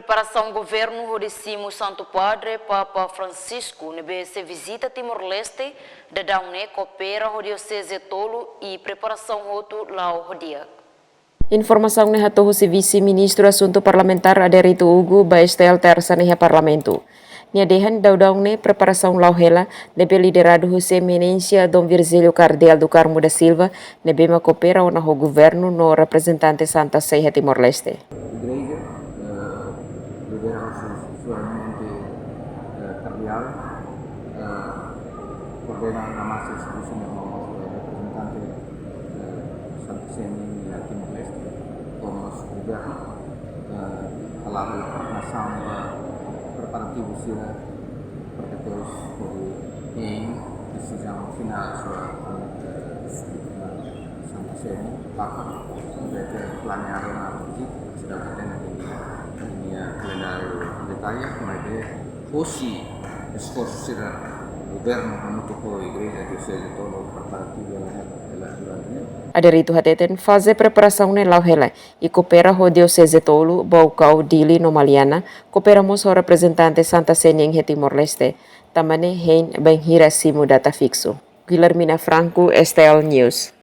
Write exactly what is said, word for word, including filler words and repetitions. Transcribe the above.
Preparasaun governu hodi simu Santu Padre Papa Francisco ne'ebé sei vizita Timor-Leste daudaun ne'e kopera ho dioseze tolu i preparasaun hotu la'o ho di'ak. Informasaun ne'e hato'o husi Vise-Ministru Asuntu Parlamentár Aderito Hugo ba STL Tersa ne'e iha Parlamentu. Nia dehan daudaun ne'e preparasaun la'o hela ne'ebé lideradu husi Eminénsia Dom Virgílio Cardeal do Carmo da Silva ne'ebé mak kopera ona ho governu no reprezentante Santa Sé iha Timor-Leste. Igreja, eh, lidera husi Sua Eminente, eh, Kardeál, eh, koordena ona mós servisu ne'e ho reprezentante, eh, Santa Sé nian iha Timor-Leste, ho mós governu, eh, hala'o koordenasaun ba preparativu sira para depois hodi hein desizaun finál sira, eh, Santa Sé nian, Papa, ne'ebé planeadu ona vizita, seidauk hatene ninia kalendáriu detalle, maibé hosi esforsu sira governu hamutuk ho igreja dioseze tolu preparativu hela, hela durante ne'e. Aderito hateten faze preparasaun ne'e la'o hela i kopera ho dioseze tolu, Baucau, Dili no Maliana, kopera mós ho reprezentante Santa Sé nian iha Timor-Leste. Tanba ne'e hein bainhira simu data fiksu. Guilhermina Franco, STL News.